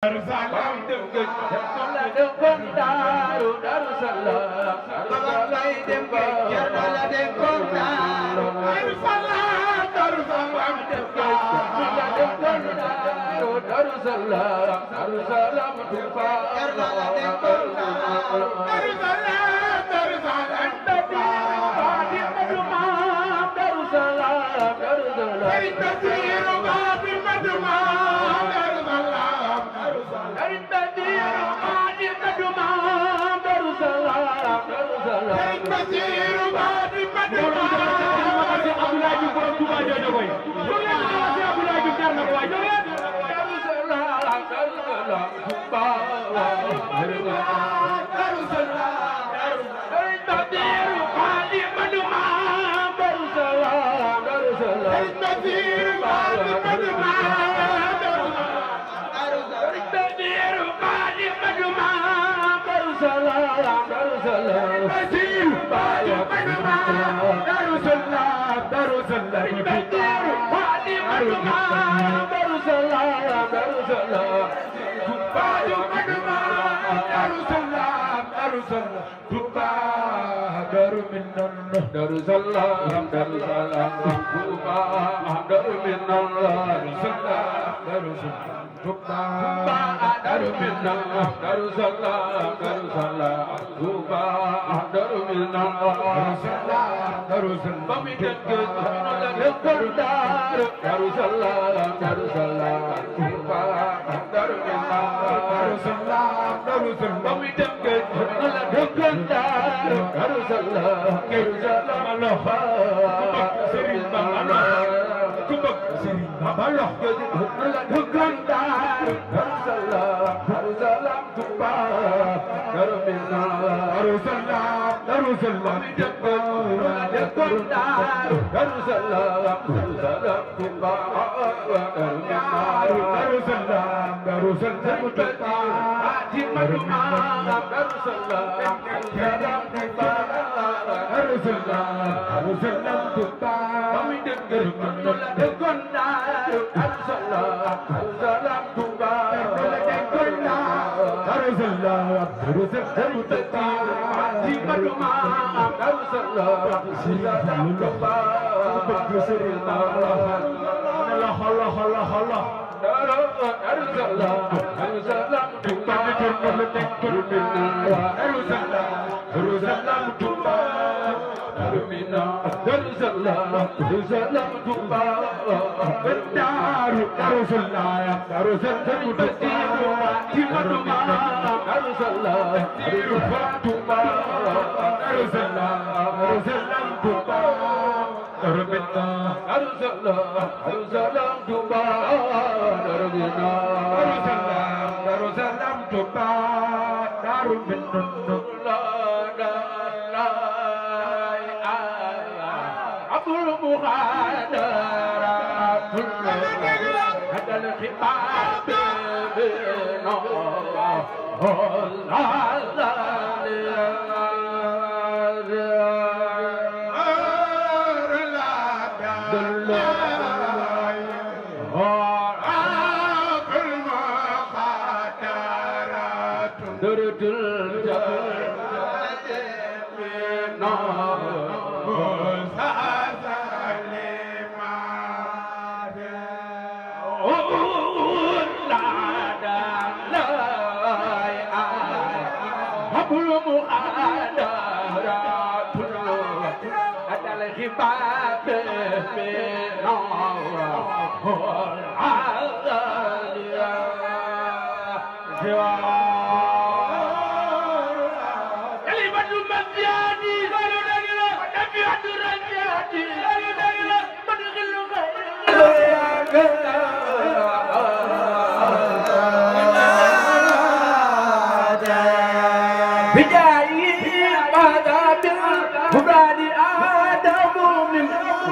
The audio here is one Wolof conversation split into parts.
Salam dem gëj la dem kon daaru Daaru Salaam lay dem gëj la dem kon daaru Daaru Salaam Daaru Salaam dem gëj la dem kon daaru Daaru Salaam Daaru Salaam Tuuba la dem kon daaru Daaru Salaam Daaru Salaam Badi Maduma Daaru Salaam Daaru Salaam Basiru Badi Maduma Darussalam Darussalam Tuba Darminam Darussalam Darussalam Tuba Darminam Darussalam Darussalam Tuba Darminam Darussalam Darussalam Pamitan ke Darussalam Darussalam Tuba Darminam Darussalam Darussalam Pamitan ke Darussalam Serigne Bamba ku bëgg Serigne Bamba lox Darussalam Darussalam Tuuba Darminam Darussalam Darussalam Darussalam Tuuba Darussalam Darussalam Tuuba Darussalam Tuuba Bami dëggal la dëggal Darussalam Tuuba Darussalam Tuuba di maduma Darussalam Tuuba Serigne Allah Allah Allah Allah Darussalam Tuuba Darussalam Tuuba Darussalam Tuuba Darussalam di maduma Darussalam Tuuba Darussalam Tuuba Darussalam Tuuba Darussalam Tuuba Abul Mukhadaratul hadal khibab no la la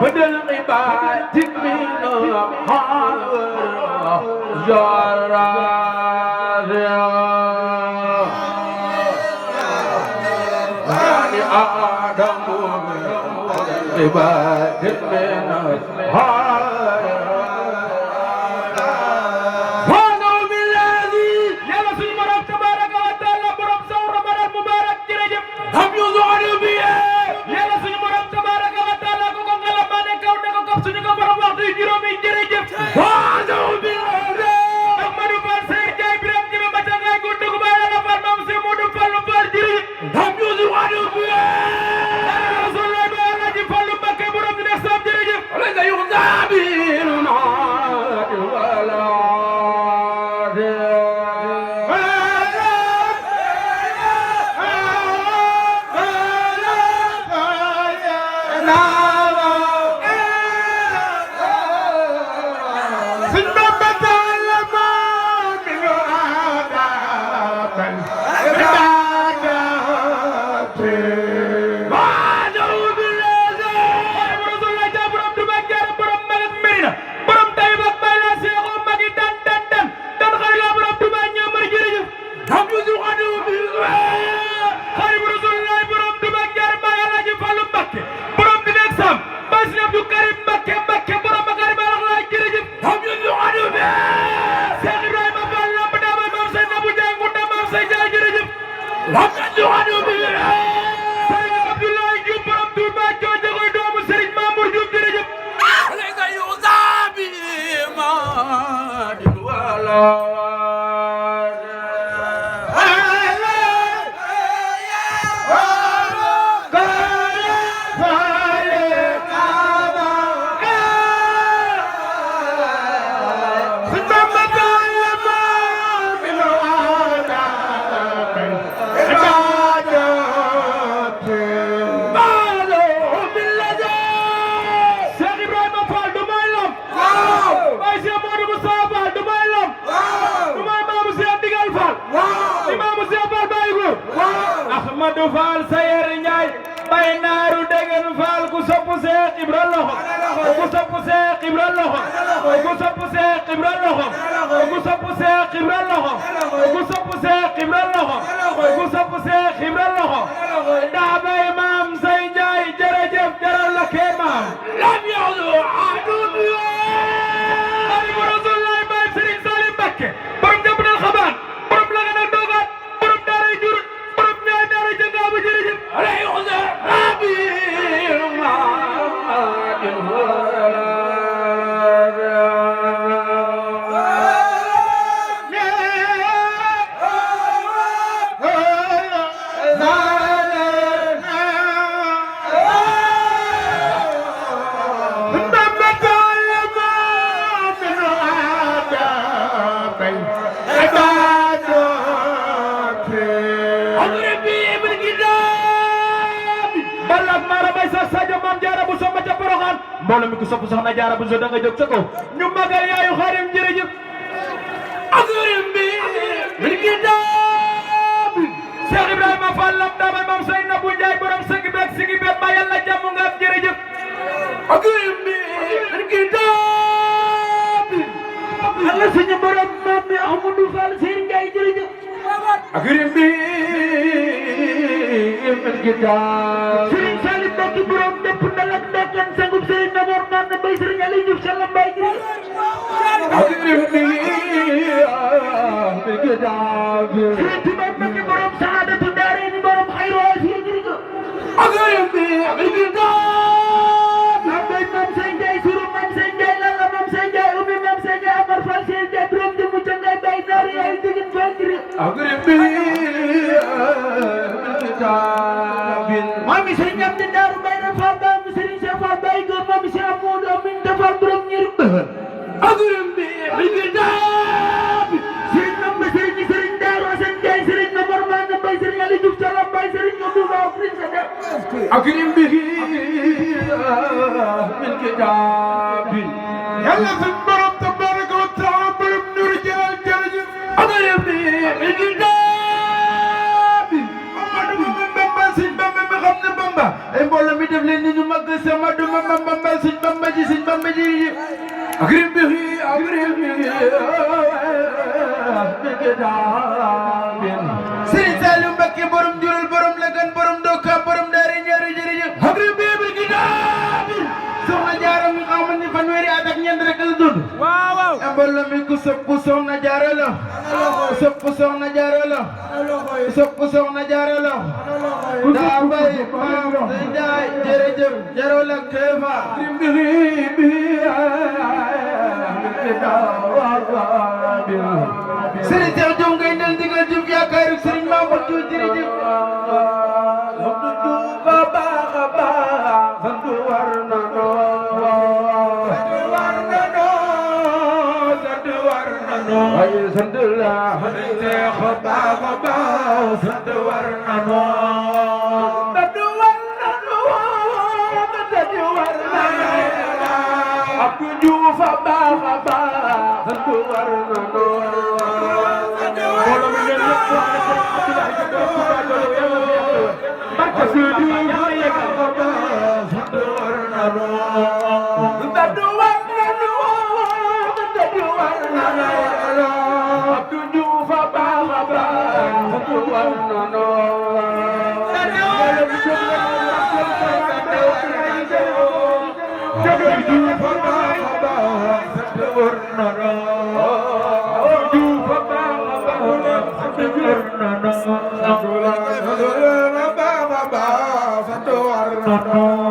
بدل عبادك من جرى يعني آدم عبادك من ونوم الذي Ahmadou Fall Sayer Ndiaye bay naaru degen Fall ku sopp Seex Ibra loxo ku sopp Seex Ibra loxo ku sopp Seex Ibra loxo ku sopp Seex Ibra loxo ku sopp Seex Ibra loxo ku sopp Seex Ibra loxo daa bay maam Say Ndiaye jërëjëf jaral la kee maam lam yaxlu adud Xaadimu Rasuul lay bay Serigne Salim Mbacké borom jàpp nal xabaan borom la nga dogaat borom daaray jurut borom ñaay daara jëngaa bu jërëjëf alay xusa rabbi mbooloo mi ko sopp soxna Jaara bu so da nga jóg ca kaw ñu magal yaayu Xaadim jërëjëf akurim bi min kitab Cheikh Ibrahima Fall lam dama Maam Seynabou Ndiaye borom sëgi beeg sigi beeg ba yàlla jàmm nga am jërëjëf akurim bi min kitab Allah suñu borom maam mi Ahmadou Fall Seyni Ndiaye jërëjëf akurim bi min kitab Serigne Salim Mbacké borom depp ndal ak ndekkan sangub Serigne Nabor naan na bay Serigne Aliou Diouf Salam Mbaye gi akurim bi min kitab Serigne Touba Mbacké borom saadatu daarayni borom xayru asiya jërëjëf akurim bi min kitab bay Maam Sey Ndiaye suru Maam Sey Ndiaye lalla Maam Sey Ndiaye ummi Maam Sey Ndiaye Amar Fall Sey Ndiaye borom jëmu cangay bay naari ay digin Fall jërëjëf akurim bi min kitab Mami Serigne Amdi Daaru Bayra Fall ba mi Serigne Cheikh Fall Baye Góor Mami Cheikh Amadou Amin defal borom ñiru akurim bi min kitab Serigne Mamba Serigne Daaru Asan Ndiaye Serigne Namor Manga Baye Serigne Aliou Diouf Salam Baye Serigne Abdou Ba Prince akurim bi min kitab Yàlla suñ borom tabaraka wa taala borom nuru jël jërëjëf akurim bi min kitab ay mbooloo mi def leen ni ñu mag sama du ma Bamba Sëñ Bamba ji akurim bi min kitab Serigne Saliou Mbacké borom Jurul borom Lagan borom Doka borom Daara ñaari jërëjëf akurim bi min kitab Soxna Jaara mi xamal ni fanweeri at ak ñeent rek la dund waaw mbooloo mi ku sopp Soxna Jaara la sopp Soxna Jaara la sopp Soxna Jaara la daa bay Maam Sey Ndiaye jërëjëf jaroo la keefa akurim bi Serigne Cheikh Diom ngay ndel digal jëf yaakaaru Serigne Mamadou Diouf jërëjëf Abdou Diouf ba baax a baax sant war na noo waaye sant la Serigne Cheikh ba baax a baax sant war na noo Abdou Diouf ba baax a baax sant war na noo mbooloo mi leen yëpp wax na Abdoulaye Diouf barke si Diouf yàlla yegal ko baax sant war na noo Abdou Diouf ba baax a baax sant war na noo Diouf Rano